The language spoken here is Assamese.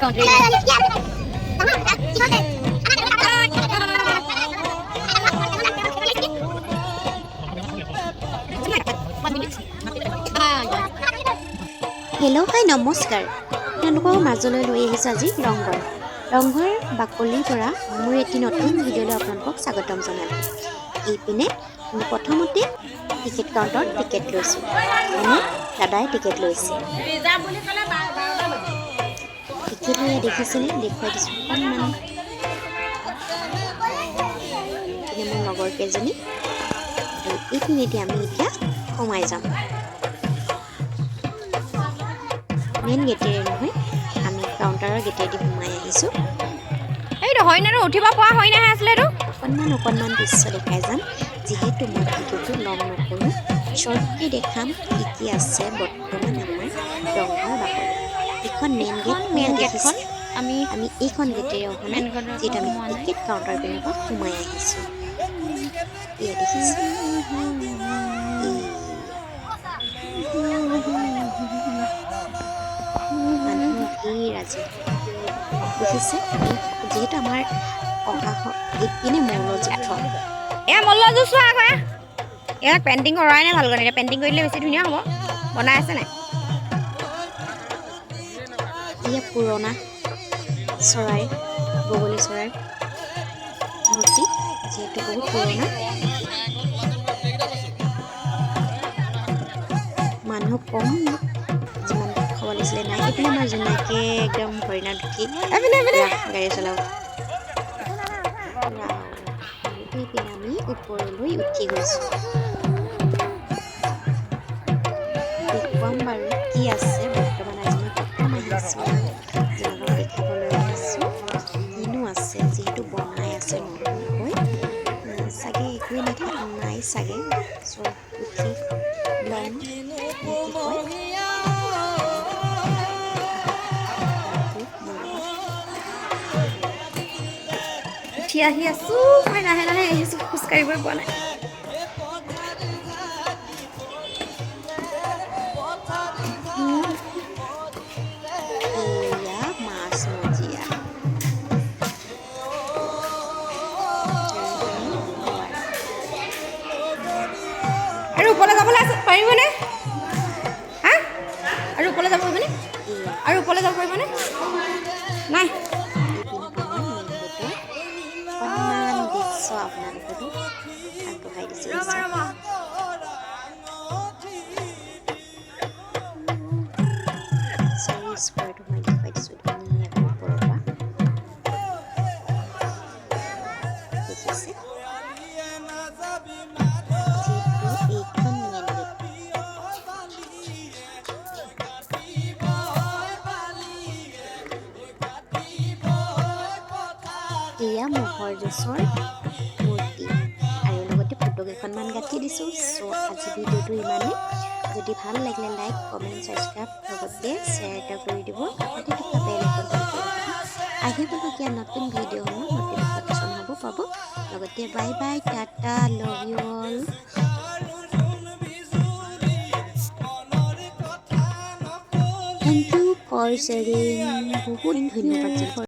হেল্ল' হাই, নমস্কাৰ। তেওঁলোকৰ মাজলৈ লৈ আহিছোঁ আজি ৰংঘৰ। ৰংঘৰ বাকলিৰ পৰা মোৰ এটি নতুন ভিডিঅ'লৈ আপোনালোকক স্বাগতম জনালোঁ। এইপিনে আমি প্ৰথমতে টিকেট কাউণ্টাৰত টিকেট লৈছোঁ, মানে দাদাই টিকেট লৈছে। টিকেট লৈ দেখিছেনে? দেখুৱাই দিছোঁ অকণমান। এইপিনে মোৰ লগৰ কেইজনী আৰু এইপিনেদি আমি এতিয়া সোমাই যাম। মেইন গেটেৰে নহয়, আমি কাউণ্টাৰৰ গেটেদি সোমাই আহিছোঁ। এইটো হৰিণাটো উঠিব পৰা হৰিণাহে আছিলে এইটো। অকণমান অকণমান দৃশ্য দেখাই যাম। যিহেতু মই ভিডিঅ'টো লং নকৰোঁ, শ্বৰ্টকৈ দেখাম কি কি আছে বৰ্তমান আমাৰ ৰংঘৰ বাকৰি। এইখন মেইন গেট। মেইন গেটখন আমি আমি এইখন গেটেৰে অহা নাই, মেইন গেটৰ যিহেতু আমি সোমোৱা নাই। টিকেট কাউণ্টাৰ পিনৰ পৰা সোমাই আহিছোঁ। এয়া দেখিছে, এয়া মানুহ ভিৰ আজি দেখিছে। যিহেতু আমাৰ অহা এইপিনে মল্লযুদ্ধ। এয়া মল্লযুঁজ চোৱা আকৌ। এয়া ইয়াক পেইণ্টিং কৰাই নাই ভালকৈ। এতিয়া পেইণ্টিং কৰি দিলে বেছি ধুনীয়া হ'ব। বনাই আছে নাই? এয়া পুৰণা চৰাই, বগলী চৰাইৰ মূৰ্তি, যিহেতু বহুত পুৰণা। মানুহ কম, যিমান দেখাব লাগিছিলে নাই। এইপিনে আমাৰ জোনাকে একদম হৰিণাত উঠি গাড়ী চলাব। এইপিনে আমি ওপৰলৈ উঠি গৈছোঁ। দেখুৱাম বাৰু কি আছে বৰ্তমান। আজি মই প্ৰথম আহিছোঁ, আপোনালোকক দেখাবলৈ আহিছোঁ কিনো আছে। যিহেতু বনাই আছে নতুনকৈ, চাগে একোৱেই নাই চাগে। চ' উঠি ল'ম নে কি কয়? মোৰ লগত উঠি আহি আছোঁ মই। লাহে লাহে আহিছোঁ, খোজকাঢ়িবই পোৱা নাই। এয়া মাছমজিয়া দুৱাৰ। আৰু ওপৰলৈ যাবলৈ আছে, পাৰিবনে? হা, আৰু ওপৰলৈ যাব পাৰিবনে? এয়া আৰু ওপৰলৈ যাব পাৰিবনে নাই? এইপিনে আমাৰ মেইন গেটৰ অকণমান দৃশ্য আপোনালোকলৈ আগবঢ়াই দিছোঁ। চাৰি স্কোৱাৰটো মই দেখুৱাই দিছোঁ ধুনীয়াকৈ ওপৰৰ পৰা। দেখিছে, যিহেতু এইখন মেইন গেট। এয়া ম'হৰ যুঁজৰ মূৰ্তি আৰু লগতে ফটো কেইখনমান গাঁঠি দিছোঁ। চ' আজি ভিডিঅ'টো ইমানেই। যদি ভাল লাগিলে লাইক, কমেণ্ট, ছাবস্ক্ৰাইব, লগতে শ্বেয়াৰ এটা কৰি দিব। কাষতে থকা বেল আইকনটো কৰি ৰাখিব। আহিবলগীয়া নতুন ভিডিঅ'সমূহ নটিফিকেশ্যন হ'ব পাব। লগতে bye bye, tata, love you all. Thank you for sharing. বহুত ধন্যবাদ।